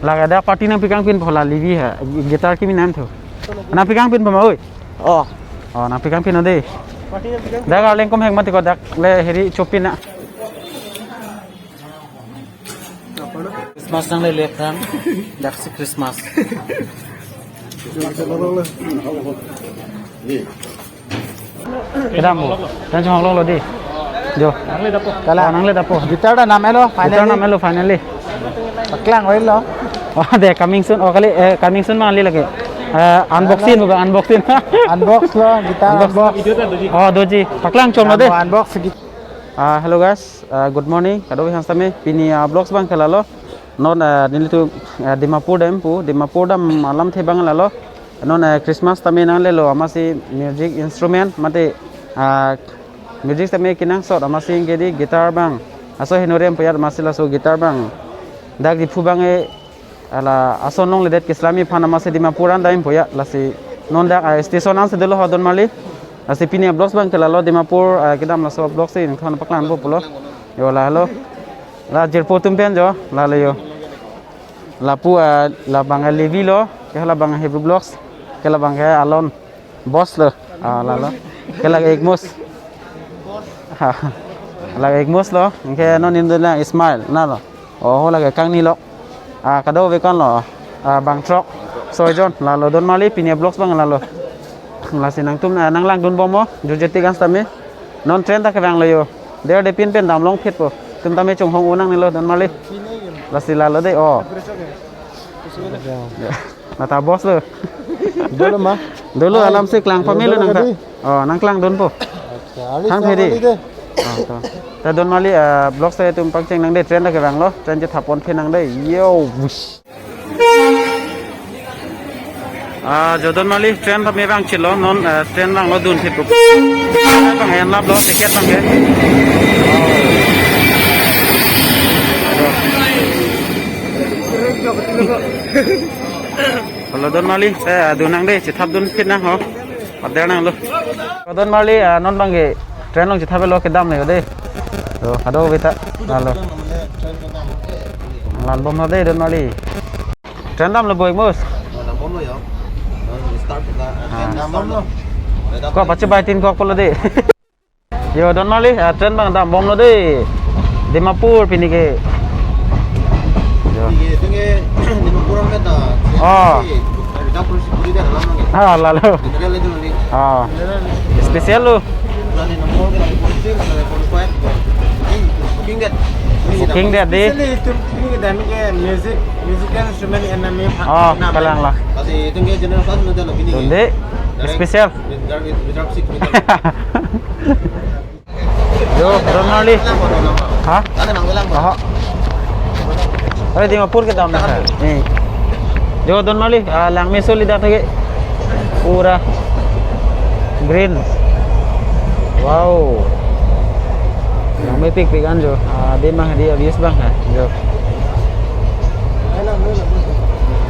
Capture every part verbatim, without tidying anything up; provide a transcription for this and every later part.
Laga dak party nangpi kangpinpo, la Levi ha. Guitar kimi nangthu. Nangpi kangpinpo ma oi. Oh. Oh, nangpi kangpin ode. Dak arleng komhek mati ko, dak le heri chopin na. Christmas nanglele aphrang. Daksi Christmas. Kedam bo. Tang chonglok lo dei. Jo. Nangle dapo. Kalang. Oh, nangle dapo. Guitar ta nam-etlo, guitar finally. Nam-etlo finally. Paklang oilo. Oh, dei, coming soon. Oh, kali, eh, coming soon ma kali lake. Eh, unboxing, bukan unboxing. Unbox lo, guitar unbox. Unbox. Oh, doji. Paklang chom lo dei. Unbox. Ah, hello guys. Ah, good morning. Kadokave aphan sitame pini, ah, vlogs abang ke lalo. Non, ah, nelitum, ah, Dimapur dam pu, Dimapur dam alamthe abang lalo. Non, ah, Christmas tame nanglelo amatsi music instrument mate, ah, music tame kenangsot amatsi ke dei guitar abang. Laso henori ampo ya amatsi laso guitar abang. Dak Diphu abang e ala ason longledet keselamji aphan amatsi Dimapur an dampo ya, lasi non dak, ah, station ansi dolo ho don mali. Lasi pini vlogs abang ke lalo Dimapur, ah, kedam laso vlogs si nangthan paklang po pulo. Jo lalo. La jirpo atum pen jo, lalo jo. Lapu, ah, labang Levi lo, ke labang Hebrew Vlogs, ke labang ke Alon. Boss lo. Ah, lalo. Ke lake Igmus. Ha. Lake Igmus lo. Ke non Indo na Ismail. Na lo. Oh, lake kangni lo. Ah, kadokave kan lo. Ah, bang throk. Soijon. Lalo don mali pini vlogs abang lalo. Lasi nangtum, ah, nanglangdun bom mo. Jurjeti kan sitame. Non train ta kevang lo jo. Der de pinpen damlong phit po. Tum tame chonghong unang nilo don mali. Lasi lalo dei. Oh. Ya. Nata boss lo. Dolo ma? Dolo alamsi klang pame lo dolo nangta. Kadi? Oh, nangklangdunpo. Acha, ali thang sama phedi. Dei. Oh, to. Ta don mali, ah, vlogs ta itum pangcheng nang dei, train ta kevang lo, train chethap pon phe nang dei. Yo, wish. Ah, jo don mali, train ta me vang chelo, non, ah, train vang lo dun phit ko. Bang en lap lo, ticket bang ke. Oh. Hello, don mali, eh, adun nang dei, chethap dun phit nang ho. Pader nang lo. Don mali, ah, non bang ke train along chethap lo kedam le dei. To, kadokave ta, lalo. Lang bom lo dei, don mali. Train dam lo boi mus. Lang bom lo jo. Start ka, ah, train dam bom lo. Ko pache bai tin kok pulo dei. Jo, don mali, ah, train bang dam bom lo dei. Dimapur pini ke. Jo. Pini ke, pini ke, Dimapur ang kata. Oh. Kita kursi puri kan alam ke. Ah, lalo. General itu ni. Ah. Special lo. Berani nomor ke lagi posting, lagi qualified. Ini booking date. Ini booking date dei. Specially itu ini dan ke music, musical instrument and name. Oh, kalang la. Kasi itu ke general kan udah lo ini. Tunde. Special. Reserve, reserve seat, reserve. Jo, don mali. Ha? Ada nang bilang, Pak. Aha. Ayo, Dimapur kedam na. Eh. Jo, don mali, ah, langme soli dak lagi. Pura green. Wow. Langmepikpik an jo. Ah, dei mang dei abis bang ha. Jo.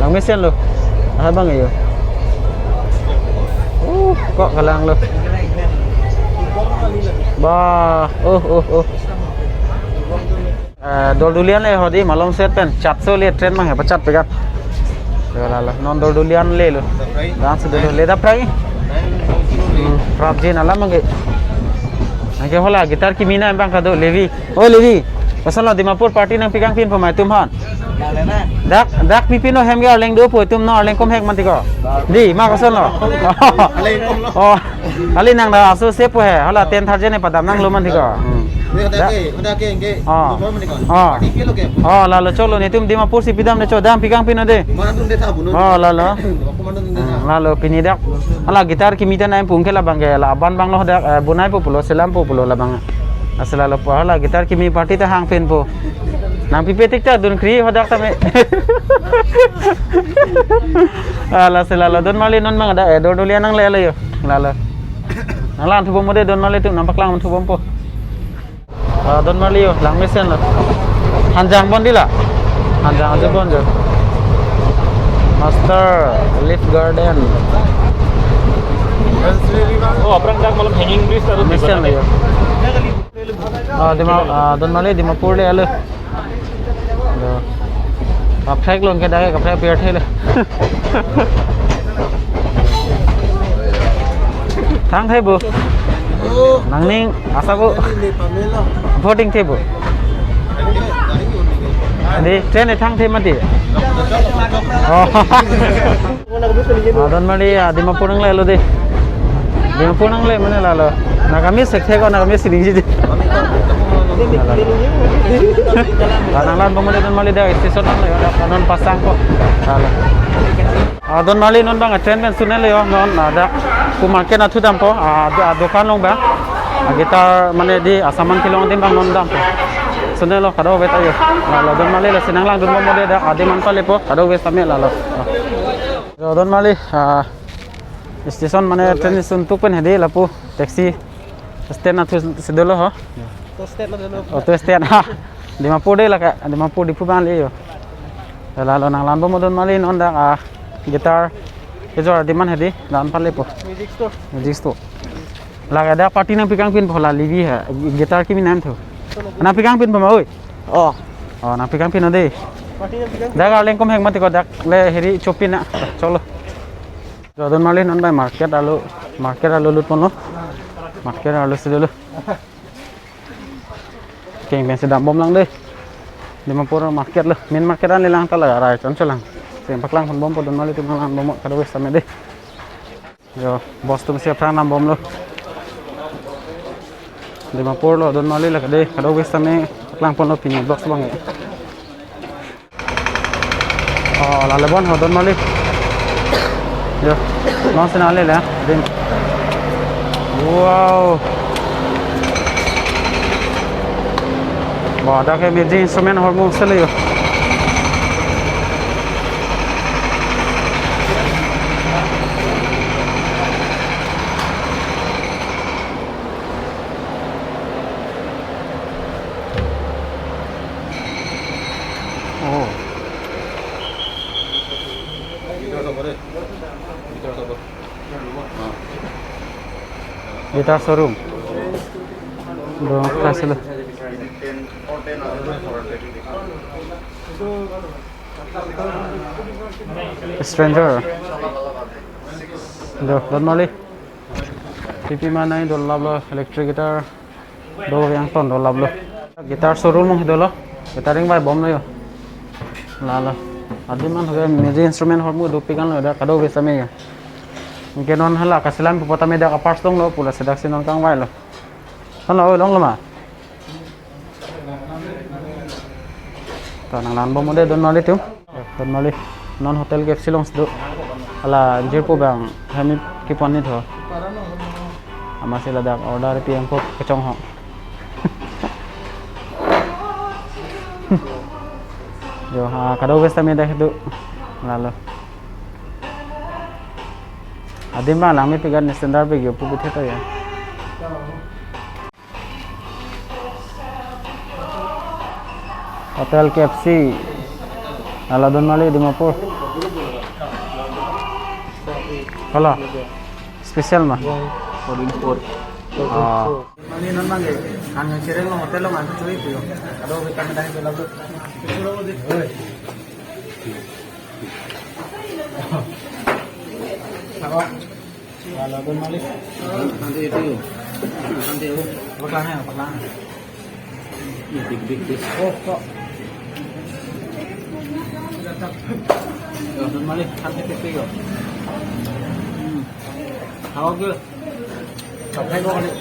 Langmesen lo. Aha bang jo. Uh, kok kalang lo. Bah, oh, oh, oh. Eh, Doldulian le ho dei, malom set pen chatso le train mang he pachat pegat. Lalo, non Doldulian le lo. Dance dolo le daprai. Hmm, prapjin alam mang ke. Nang ke hala guitar kimi na bang kado Levi. Oh, Levi. Koson lo Dimapur party nangpi kangpinpo ma itum aphan? Dak, dak pipinlo hem ke arleng dopo itum, non arleng komhek mati ko. Dei, ma koson lo. Oh. Kali nang dak aso sepo he. Hala ten thousand ne padam nanglo mati ko. Hmm. Ini ada ke, ada ke, ke. Oh. Nomor mana ko? Oh. Party ke lo ke? Oh, lalo cholo netum Dimapur si pidam ne cho, dampi kangpin dei. Mana tu dei tha bu no? Oh, lalo. Aku mana tu dei tha? Hmm, lalo pini dak. Hala guitar kimi ta nangpung ke labang ke, la band bang lo dak, eh, bunaipo pulo, selampo pulo labang. Lasi lalo po hala guitar kimi party ta hangpinpo. Nangpipe tik ta dunkri ho dak tame. Ah, lasi lalo don mali non mang dak, eh, Doldulian nanglelo jo. Lalo. Nanglang thubom dei don mali atum nangpaklang thubompo. Ah, don mali jo, langmesen lo. Hanjang bon dei la. Hanjang aja bon jo. Master Leaf Garden. Oh, aphrang dak malom hanging bridge ta. Mesen lo jo. Ah, Dima, ah, don mali Dimapur le alo. Lo. Kaprek long ke dak kaprek piar thele. Thang thai bu. Nangning asa bu. Voting thai bu. Di train thang thai mati. Oh. Adon Mali, ah, Dimapur nanglelo di. Dimapur nangle mane lalo. Nagamese sekte ko Nagamese sining ji di. Ah, nanglangbom mode Adon Mali dak station nangle, dak non pasang ko. Lalo. Ah, Adon Mali non bang train pen sunelo non, ah, dak pu market nathu dampo, ah, do-, ah, dokan along bang. Ah, guitar mane di asaman kelong adim bang non dampo. Sunelo kadokave ta yo. Lalo Adon Mali lasi nanglangdunbom mode dak adim an palepo kadokave same lalo. Ah. Adon Mali, ah, station mane train suntuk pen hedi lapu taxi stand nathu si dolo ho. Auto stand na dolo. Auto stand ha. Dimapur de lake, Dimapur Diphu bang le yo. Lalo nanglangbom Adon Mali non dak, ah, guitar kejor adim an hedi la-an palepo. Music store. Music store. Lake dak party nangpi kangpinpo la livi ha. Guitar kimi nangthu. Nangpi kangpinpo ma oi. Oh. Oh, nangpi kangpin de. Party nangpi kangpin. Dak arleng kom hek mati ko dak le heri chopin na. Cholo. Adon Mali non bai market arlo, market arlo lutponlo. Market arlo si dolo. Keng pensi dambom lang de. Dimapur market lo. Main market an lelang ta la rai chon cholang. Seng paklangponbompo Adon Mali atum nanglangbom kadokave same de. Yo, boss atum si aphrang dambomlo. Dimapur lo Adon Mali lake de, kadokave same paklangponlo pini vlogs bang e. Oh, lale bon ho Adon Mali. Yo, non si nanglele, din. Wow. Ba, dak ke music instrument ahormu sele yo. Oh. Guitar showroom. Do kasih lo. Stranger. Do, Adon Mali. Pipi manai do laplo electric guitar. Do yang ton do laplo. Guitar showroom mong dolo. Guitar ring bai bomlo yo. Lalo. Adim an hoge music instrument ahormu dopik anlo dak kadokave same yo. Anke non hala kasilan pupo tame dak apart longlo pu lasi dak si non kangvailo. Longlo, longlo ma. Ta nanglangbom mode Adon Mali atum. Adon Mali. Non hotel K F C along si do. Hala jirpo bang hemi kipon ni tho. Amatsi ladak order pi angkok kechong ho. Yo, ha, kadokave same dak do. Lalo. Adim bang lang mepik an standard pik yo pu pithe to ya. Hotel K F C. Lalo Adon Mali Dimapur. Hala. Special ma? Four in four. Oh. Mane non mane, ang chereng lo hotel lo ang chui puyo. Kadokave kami dahil lo. Apa? Lalo Adon Mali. Nanti itu. Nanti itu. Apa lang ya, apa lang? Ini big, big, big. Oh, kok. Lalo Adon Mali, nanti itu yo. Hmm. How good? Kaprek ko kali.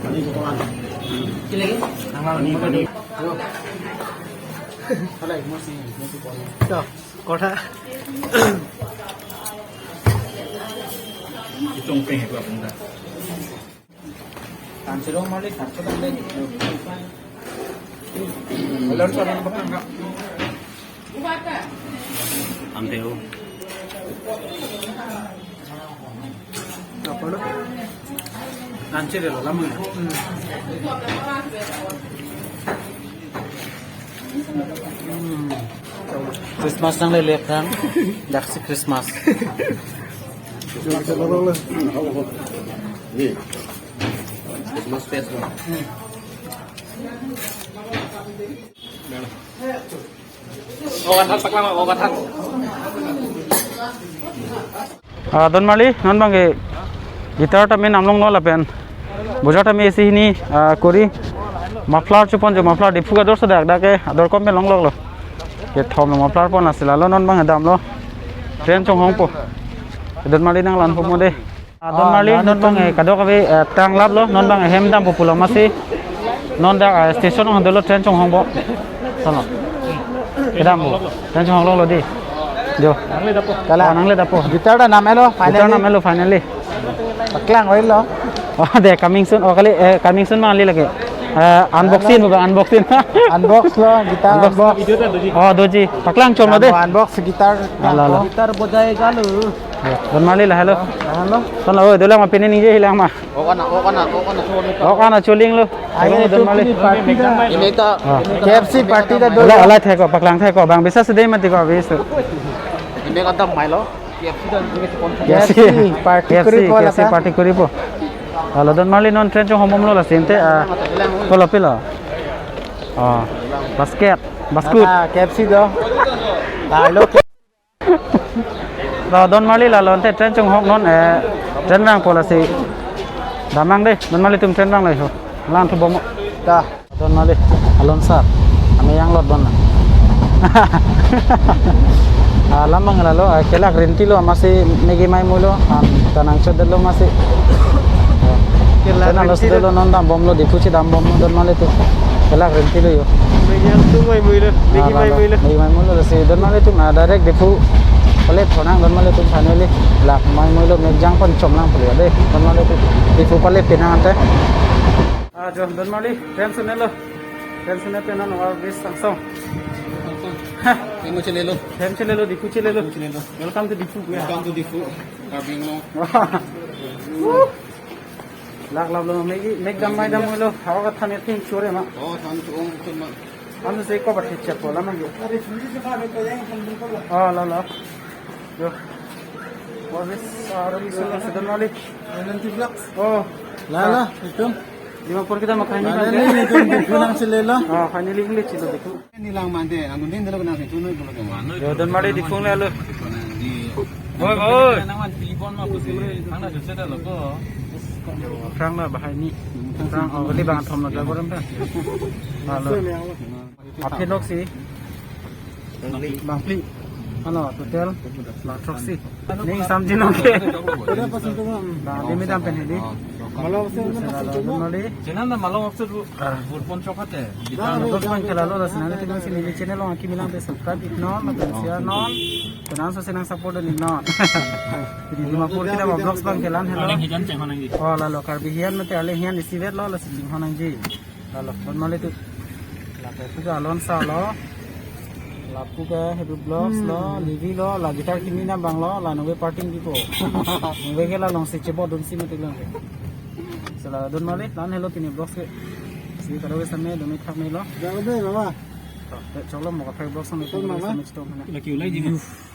Kali ko kan. Kali. Nang lawan ini kali. Ayo. Kali, mesti, mesti ko. Tuh. Kotha. Itong peng itu apa enggak? Tansirong mali, tansirong deh. Alam sana apa enggak? Ante ho. Apa lo? Tansir lo, lama ya? Hmm. Christmas nanglele aphrang. Daksi Christmas. Christmas fest lo. Ah, don marli, non bang ke guitar tame namlonglo lapen bojar tame isi hini, ah, kori muffler chepon jo, muffler Diphu kador so dak dak ke ador kom pen longloklo. Kethom lo muffler pon asi lalo non bang damlo. Train chonghongpo. Don marli nanglanpo mo de. Ah, don marli, ah, non bang, eh, kadokave, eh, tanglaplo, non bang, eh, hem dampo pulo masi. Non dak, eh, station along dolo train chonghongpo. Sono. Kedampo. Train chonghongloklo di. Jo. Kala. Ah, nangle dampo. Guitar ta namlo, guitar finally. Namlo finally. Paklang oilo. Oh, de coming soon. Oh, kali, eh, coming soon ma kali lagi. Eh, unboxing, bukan unboxing. Unbox lo, guitar unbox. Unbox. Oh, doji. Paklang chomlo de. Unbox guitar. Ala, ala. Guitar bojai galu. Ya, don marli lahelo. Lahelo. Sono, oh, dolang ma pini ningje hilang ma. Okan, okan, okan, okan. Okan cholinglo. Ayo, don marli. Party da. Ini ta. Ah. K F C party da do. Ala, ala thek ko, paklang thek ko, bang bisa sudah mati ko habis. Ini kata mailo. K F C dan ini sponsor. K F C. K F C party K F C, koripo K F C lata. Party koripo. Lalo don marli non train chonghongbomlo lasi ante, ah, pilo pilo. Oh, basket, basket. Ada K F C do. Lalo. Lalo don marli lalo ante train chonghong non, eh, train vangpo lasi. Damnang de, don marli tum train vanglo ho. Lang thubom. Ta. Don marli, alon sar. Ami yang lot bon na. Ah, lam bang lalo, ah, kelak rentilo, masi Maggi mai muilo, ah, tanang chodelo masi. Kelak rentilo. Lalo sudelo non dambomlo, Diphu chedambomlo, don marli tum. Kelak rentilo yo. Maggi mai muilo, ah, Maggi mai lalo, muilo. Maggi mai muilo, si don marli tum, ah, direct Diphu pale thonang, don marli tum finally. Lak mai muilo, Maggi jang pon chomlang pulo de, don marli tum. Diphu pale pinang ante. Ah, jo, don marli, train sunelo. Train sune pen non overbridge angsong. Hah. Train chelelo. Train chelelo, Diphu chelelo. Train chelelo. Welcome to Diphu. Welcome to Diphu. Karbi Anglong. Wah. Woo. Lak lap lo, Maggi, Maggi dam mai dam lo. Hawa kathan ya ting chore ma. Oh, than chuong betul ma. Anu se ko bathi chepo la ma. Oh, lalo. Yo. Overbridge, ah, overbridge lo, si don marli. Nanti vlogs. Oh. Lalo, itum. Dimapur kita makan ini. Lalo kan, ni, itum, itum nang chelelo. Ah, finally English chelo Diphu. Ni lang mande, ang din dalo nang situ noi dulu kan. Yo, don marli Diphu lalo. Oi, oi. Nang man telepon ma pusi. Ang na jose dalo ko. Aphrang na bahai ni. Aphrang, oh, kali bang thom na dalo ram ta. Lalo. Aphi nok si. Bangphli. Ano, total? Bang throksi. Ning samjin oke. Bang, di midam pen hedi. Malo se, sela lo, malo di. Chennai na malo maksud bu. Ah. Burpon chokate. Di tano vlogs bang kelalo, la senang itu sini di channel lo, aki milang te subscribe ik non, lapen share non. Tenang so senang support ik non. Jadi Dimapur kita mau vlogs bang kelan, hello. Paling hijan ceng honang di. Oh, lalo Karbi hian mate ale hian isivet lo, la sing honang ji. Lalo, don marli tu. Lapu ke alon sar lo. Lapu ke hedu vlogs lo, hmm, Livi lo, la guitar kimi na bang lo, la nungve parting di ko. Nungve ke la long se chebo dun si mati long ke. Sela don marli, lan hello pini vlogs ke. Si kado ke same, dumi thak me lo. Jangan deh, mama. To, te choklo mo kaprek vlogs ang. Betul, mama. Same chitom na. Lagi ulai di. Uf.